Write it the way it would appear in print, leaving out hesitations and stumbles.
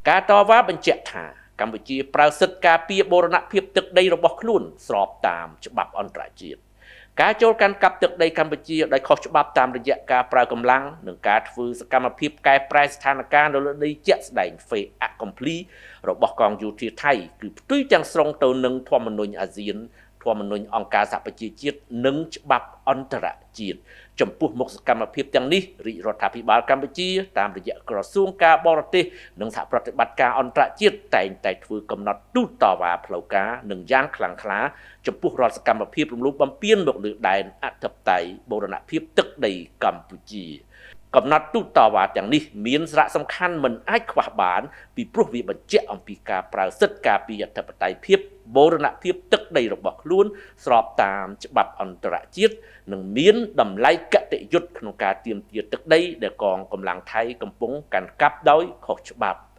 ការតវ៉ាបញ្ជាក់ថាកម្ពុជាប្រើសិទ្ធិការពារបូរណភាពទឹកដីរបស់ខ្លួនស្របតាមច្បាប់អន្តរជាតិការចូលកាន់កាប់ទឹកដីកម្ពុជាដោយខុសច្បាប់តាមរយៈការប្រើកម្លាំងនិងការធ្វើសកម្មភាពកែប្រែស្ថានភាពនៅលើដីជាក់ស្ដែង fait accompli របស់កងយោធាថៃគឺផ្ទុយទាំងស្រុងទៅនឹងធម្មនុញ្ញអាស៊ានធម្មនុញ្ញអង្គការសហប្រជាជាតិនិងច្បាប់អន្តរជាតិចំពោះមុខសកម្មភាពទាំងនេះរាជរដ្ឋាភិបាលកម្ពុជាតាមរយៈក្រសួងការបរទេសនិងសហប្រតិបត្តិការអន្តរជាតិតែងតែធ្វើកំណត់ទូតតវ៉ាផ្លូវការនិងយ៉ាងខ្លាំងក្លាចំពោះរាល់សកម្មភាពរំលោភបំពានមកលើដែនអធិបតេយ្យបូរណភាពទឹកដីកម្ពុជាកំណត់ទូតតវ៉ាទាំងនេះមានសារៈសំខាន់មិនអាចខ្វះបានពីព្រោះវាបញ្ជាក់អំពីការប្រើសិទ្ធិការពារអធិបតេយ្យភាពបូរណភាពទឹកដីរបស់ខ្លួនស្របតាមច្បាប់អន្តរជាតិនិងមានតម្លៃកតិយុត្តក្នុងការទាមទារទឹកដីដែលកងកម្លាំងថៃកំពុងកាន់កាប់ដោយខុសច្បាប់។